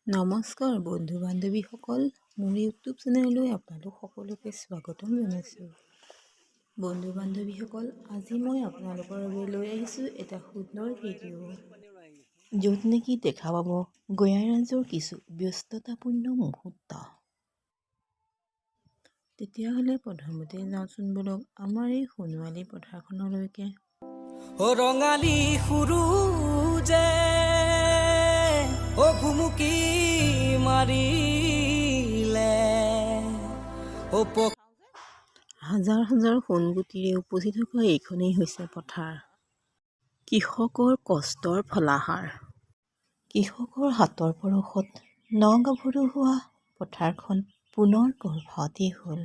নমস্কাৰ বন্ধু বান্ধৱীসকল, মোৰ ইউটিউব চেনেললৈ আপোনালোক সকলোকে স্বাগতম জনাইছোঁ। বন্ধু বান্ধৱীসকল, আজি মই আপোনালোকৰ বাবে লৈ আহিছোঁ এটা সুন্দৰ ভিডিঅ', য'ত নেকি দেখা পাব গঞা ৰাইজৰ কিছু ব্যস্ততাপূৰ্ণ মুহূৰ্ত। তেতিয়াহ'লে প্ৰথমতে যাওঁচোন ব'লক আমাৰ এই সোণোৱালী পথাৰখনলৈকে। অ ৰঙালী সূৰুযে অ ভুমুকি মাৰিলে অ হাজাৰ হাজাৰ সোণগুটিৰে উপচি থকা এইখনেই হৈছে পথাৰ, কৃষকৰ কষ্টৰ ফলাহাৰ। কৃষকৰ হাতৰ পৰশত ন-গাভৰু হোৱা পথাৰখন পুনৰ গৰ্ভৱতী হ'ল।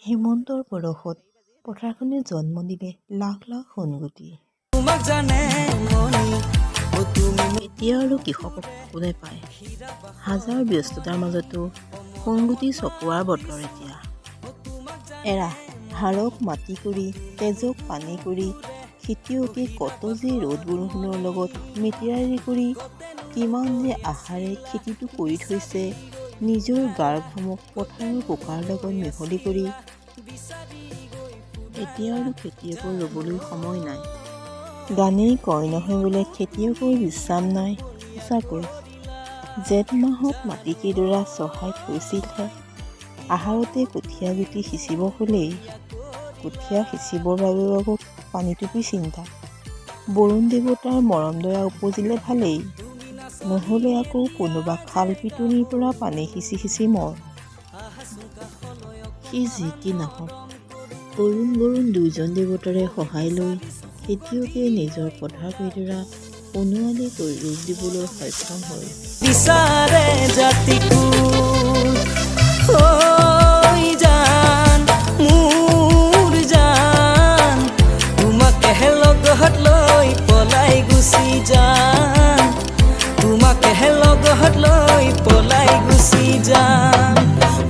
হেমন্তৰ পৰশত পথাৰখনে জন্ম দিলে লাখ লাখ সোণগুটি। তোমাক জানে মনি অ তুমি এতিয়া আৰু কৃষকক কোনে পায়? হাজাৰ ব্যস্ততাৰ মাজতো সোণগুটি চপোৱাৰ বতৰ এতিয়া। এৰা, হাড়ক মাটি কৰি, তেজক পানী কৰি খেতিয়কে কত যে ৰ'দ বৰষুণৰ লগত মিতিৰালি কৰি কিমান যে আশাৰে খেতিটো কৰি থৈছে, নিজৰ গাৰ ঘামক পথাৰৰ বোকাৰ লগত মিহলি কৰি। এতিয়া আৰু খেতিয়কৰ ৰ'বলৈ সময় নাই। গানেই কয় নহয় বোলে, খেতিয়কৰ বিশ্ৰাম নাই। সঁচাকৈ, জেঠ মাহত মাটিকেইডৰা চহাই থৈছিলহে, আহাৰতে কঠীয়া গুটি সিঁচিব হ'লেই। কঠীয়া সিঁচিবৰ বাবেও আকৌ পানীটুপিৰ চিন্তা। বৰুণ দেৱতাৰ মৰম দয়া উপজিলে ভালেই, নহ'লে আকৌ কোনোবা খাল পিটনিৰ পৰা পানী সিঁচি সিঁচি মৰ। সি যি কি নহওক, অৰুণ বৰুণ দুয়োজন দেৱতাৰে সহায় লৈ খেতিয়কে নিজৰ পথাৰকেইডৰা সোণোৱালী কৰি ৰূপ দিবলৈ সক্ষম হ'ল। বিচাৰে জাতিকুল ঐ জান মোৰ জান, তোমাকেহে লগত লৈ পলাই গুচি যাম, তোমাকেহে লগত লৈ পলাই গুচি যাম।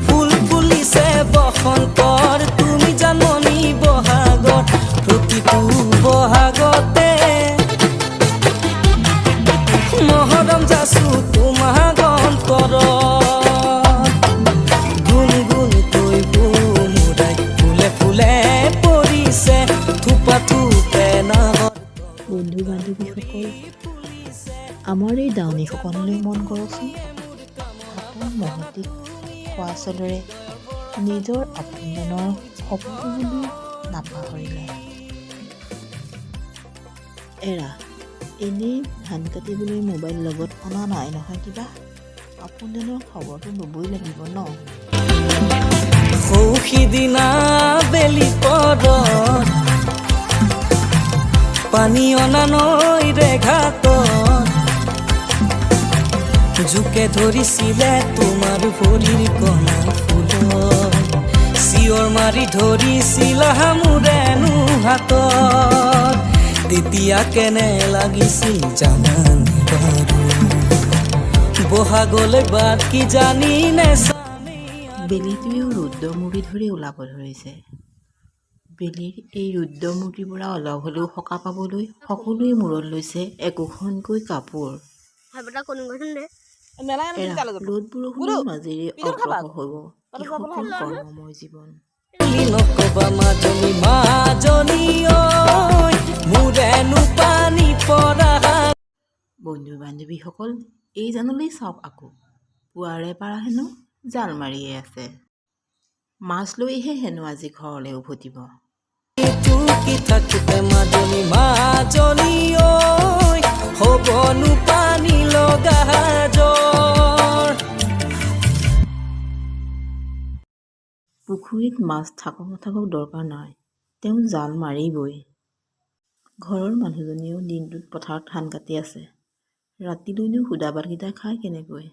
ফুল ফুলিছে বসন্তৰ, তুমি জাননী বহাগৰ, প্ৰতিটো বহাগতে মহৰম যাচো তোমাক অন্তৰত। গুণগুণকৈ ভোমোৰাই ফুলে ফুলে পৰিছে থোপা থোপে নাহৰ। বন্ধু বান্ধৱীসকল, আমাৰ এই দাৱনীসকললৈ মন কৰকচোন। হাতৰ মহটিক খোৱা চলেৰে নিজৰ আপোনজনৰ খবৰ ল'বলৈ নাপাহৰিলে। এৰা, এনেই ধান কাটিবলৈ মোবাইল লগত অনা নাই নহয় কিবা। আপোনজনৰ খবৰটো ল'বই লাগিব ন। সৌ সিদিনা বেলি পৰত পানী অনা নৈৰে ঘাটত জোকে ধৰিছিলে তোমাৰ ভৰিৰ কণা ফুলত, চিঞৰ মাৰি ধৰিছিলা মোৰেনো হাতত। তেতিয়া কেনে লাগিছিল জানানে বাৰু? বহাগলৈ বাট কি জানি নে বেলিটোৱেও ৰুদ্ৰমূৰ্তি ধৰি ওলাব ধৰিছে। বেলিৰ এই ৰুদ্ৰমূৰ্তিৰ পৰা অলপ হ'লেও সকাহ পাবলৈ সকলোৱে মূৰত লৈছে একোখনকৈ কাপোৰ। এৰা, ৰ'দ বৰষুণৰ মাজেৰে অগ্ৰসৰ হ'ব কৃষকৰ কৰ্মময় জীৱন। বুলি নকবা মাজনী মাজনী ঐ, মোৰেনো পানী পৰা। বন্ধু বান্ধৱীসকল, এই জানলৈ চাওক আকৌ, পুৱাৰে পৰা হেনো জাল মাৰিয়ে আছে। মাছ লৈহে হেনো আজি ঘৰলৈ উভতিব। টুকি থাকোতে মাজনী মাজনী ঐ, হ'বনো পানী লগা জ্বৰ। পুখুৰীত মাছ থাকক নাথাকক দৰকাৰ নাই, তেওঁ জাল মাৰিবই। ঘৰৰ মানুহজনীয়েও দিনটোত পথাৰত ধান কাটি আছে, ৰাতিলৈনো শুদা ভাতকেইটা খায় কেনেকৈ?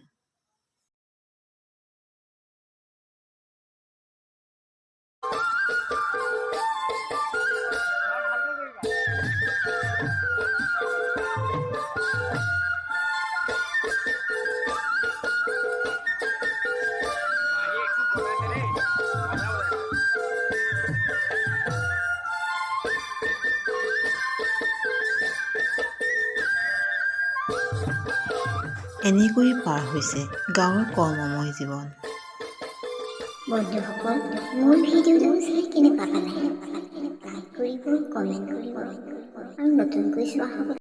এনেকৈয়ে পাৰ হৈছে গাঁৱৰ কৰ্মময় জীৱন। বন্ধুসকল, মোৰ ভিডিঅ'টো চাই কেনেকুৱা পালে? লাইক কৰিব, কমেণ্ট কৰিব আৰু নতুনকৈ চোৱাসকলে